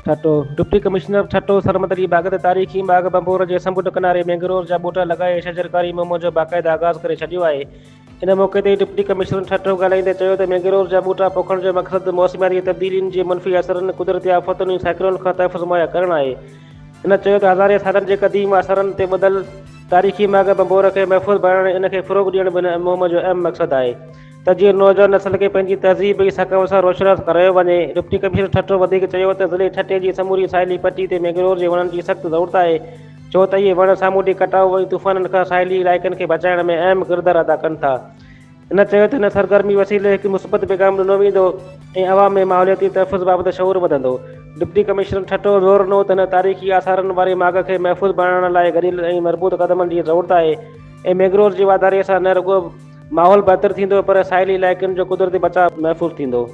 Thatta, deputy commissioner Thatta Sarmad Ali Bhagat تاريخي ماڳ ڀنڀور جي سمنڊ ڪناري مينگروز جا ٻوٽا لڳائي شجرڪاري مهم جو باقاعده آغاز ڪري ڇڏيو آهي. ان موقعي تي ڊپٽي ڪمشنر ٺٽو ڳالهائيندي چيو ته مينگروز جا ٻوٽا پوکڻ جو مقصد موسمياتي تبديلين جي منفي اثرن، قدرتي آفتن ۽ سائيڪلون کان تحفظ مهيا ڪرڻ آهي. هن چيو ته هزارين سالن جي قديم آثارن تي ٻڌل تاريخي ماڳ ڀنڀور کي محفوظ بڻائڻ ۽ ان کي فروغ ڏيڻ به هن مهم جو اهم مقصد آهي. ته جيئن نوجوان نسل کي پنهنجي تهذيب ۽ ثقافت سان روشناس ڪرايو وڃي. ڊپٽي ڪمشنر ٺٽو وڌيڪ چيو ته ضلعي ٺٽي جي سموري ساحلي پٽي تي مينگروز جي وڻن جي سخت ضرورت آهي ڇو ته اهي وڻ سامونڊي ڪٽاء ۽ طوفانن کان ساحلي علائقن کي بچائڻ ۾ اهم ڪردار ادا ڪن ٿا. هن چيو ته هن سرگرمي وسيلي هڪ مثبت پيغام ڏنو ويندو ۽ عوام ۾ ماحولياتي تحفظ بابت شعور وڌندو. ڊپٽي ڪمشنر ٺٽو زور ڏنو ته هن تاريخي آثارن واري ماڳ کي محفوظ بڻائڻ لاء گڏيل ۽ مربوط قدمن جي ضرورت آهي ۽ مينگروز جي واڌاري سان نه رڳو ماحول بهتر ٿيندو پر ساحلي علائقن جو قدرتي بچاء محفوظ ٿيندو.